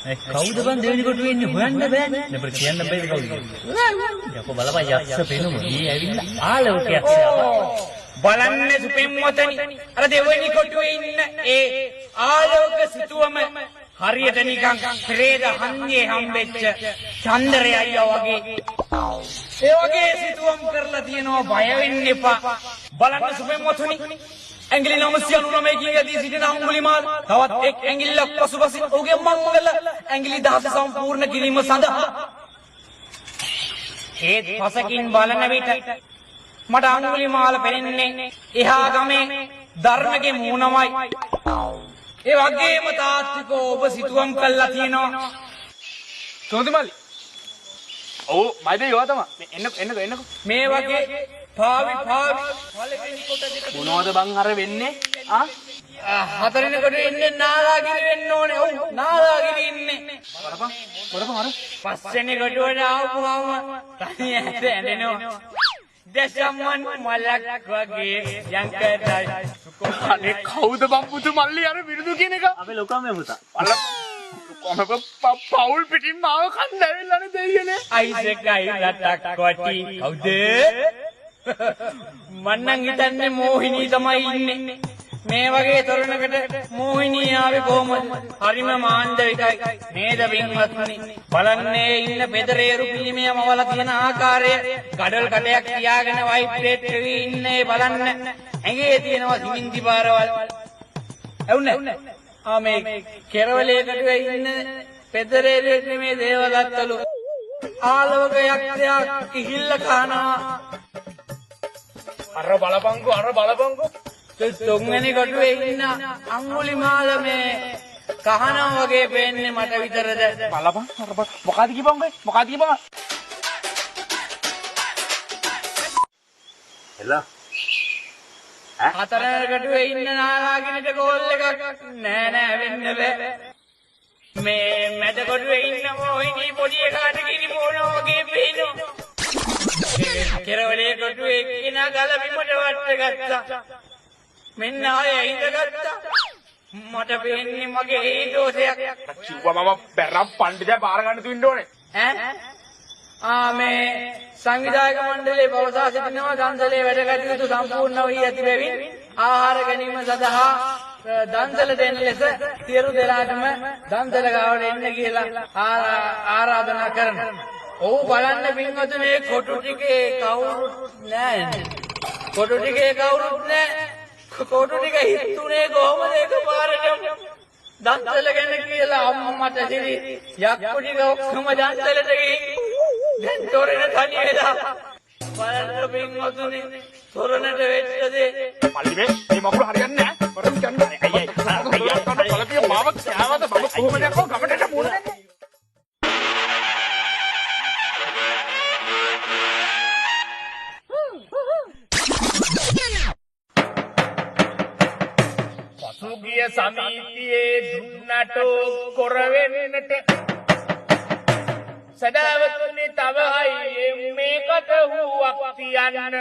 කවුද බං දෙවෙනි කොටුවේ ඉන්නේ හොයන්න බෑනේ. අපිට කියන්න බෑද කවුද කියලා? යකෝ බලපන් යක්ෂ පෙනුම. ඊ ඇවිල්ලා ආලෝකයක් බලන්න සුපින්වතනි, අර දෙවෙනි කොටුවේ ඉන්න ඒ ආලෝක සිතුවම හරියට නිකන් ප්‍රේත හන්දියේ හම්බෙච්ච චන්දරය අයියා වගේ. ඒ වගේ සිතුවම් කරලා තියෙනවා, බය වෙන්න එපා. බලන්න සුපින්වතනි, ඇඟිලි 999කින් ඇදී සිටින අඟුලිමාල තවත් එක් ඇඟිල්ලක් පසුපසින් ඔහුගේ මංගල ඇඟිලි දහස සම්පූර්ණ කිරීම සඳහා. ඒත් පසකින් බලන විට මට අඟුලිමාල පෙනෙන්නේ එහා ගමේ ධර්මගේ මූණමයි. ඒ වගේම තාත්විකව ඔබ සිතුවම් කළා තියෙනවා. සෝන්ති මල්ලි. ඔව් මයිද ඒවා තමයි. මේ එන්නකො එන්නකො එන්නකො. මේ වගේ පාවි පාවි පළවෙනි කොට දෙක මොනවද බං අර වෙන්නේ? ආ හතරවෙනි කොට ඉන්නේ නාලාගිරි වෙන්න ඕනේ. ඔව් නාලාගිරි ඉන්නේ. බලපන් බලපන් අර පස්වෙනි කොටුවට ආවම තනිය ඇට ඇඬෙනවා. දශමන් මලක් වගේ යංකරයි. අනේ කවුද බං පුතු මල්ලි අර විරුදු කියන එක? අපේ ලොකම්ම පුතා. අර කොහොම පවුල් පිටින් මාව කන්න ඇවිල්ලානේ දෙයියනේ. අයිසකයි රටක් කොටි කවුද? මං නම් හිතන්නේ මෝහිනී තමයි ඉන්නේ. මේ වගේ තරුණකට මෝහිනී ආවේ කොහොමද? හරිම මාන්දවිකයි නේද පින්වත්නි? බලන්නේ ඉන්න පෙදරේරු පිළිමය මවලා තියෙන ආකාරය, ගඩොල් කටයක් තියාගෙන වයිබ්‍රේට් වෙවි ඉන්නේ බලන්න. ඇඟේ තියෙනවා සිමෙන්ති පාරවල්. ඇවුනේ? ආ මේ කෙරවලේකට ඉන්න පෙදරේරු නෙමේ දේවදත්තලු. ආලෝක යක්ෂයා කිහිල්ල කනවා. අර බලපංකෝ අර බලපංකෝ. තුන්වෙනි කොටුවේ ඉන්න අඟුලිමාල මේ කහනවා වගේ පේන්නේ මට විතරද? බලපන් අර මොකಾದ කියපන් ඔය මොකಾದ කියපන්? හෙලෝ. හතරවෙනි කොටුවේ ඉන්න නාලාගිරිට ගෝල් එකක් නෑ නෑ වෙන්න බෑ. මේ මැද කොටුවේ ඉන්න මොහිනී පොඩි එකාට කිරි බොනවා වගේ පේනවා. කෙරවලේ කොටුවේ එක්කිනා ගල බිමට වට ගත්තා. මෙන්න ආයෙ ඉඳගත්තා. මට පේන්නේ මගේ ඒ දෝෂයක්. කිව්වා මම බැරම් පණ්ඩිතයා බාර ගන්න තුින්න ඕනේ. ඈ? ආ මේ සංවිධායක මණ්ඩලයේ පවසා සිටිනවා දන්සලේ වැඩ කටයුතු සම්පූර්ණ වී ඇති බැවින් ආහාර ගැනීම සඳහා දන්සල දෙන ලෙස සියලු දෙනාටම දන්සල ගාවට එන්න කියලා ආරාධනා කරනවා. ඔව් බලන්න පින්වතුනි, මේ කොටු ටිකේ කවුරුත් නෑ. කොටු ටිකේ කවුරුත් නෑ. කොටු ටික හිතුනේ කොහොමද එකපාරටම? දන්සල ගැන කියලා අම්මට සිරි යක්කු ටික ඔක්කොම දන්සලට ගිහින් දැන් තොරණ තනි වෙලා. බලන්න පින්වතුනි, තොරණට වෙච්ච දේ. මල්ලි මේ මකුල හරියන්නේ නෑ. මට කියන්න අයියේ අයියේ බලපිය මාව කෑවද මම කොහොමද යකෝ ගමටට මුණ දෙන්නේ? පසුගිය සමිතියේ දුන්නටෝ කොර වෙන්නට සදාවතුනි තව අයියේ මේ කත හුවක් තියන්න.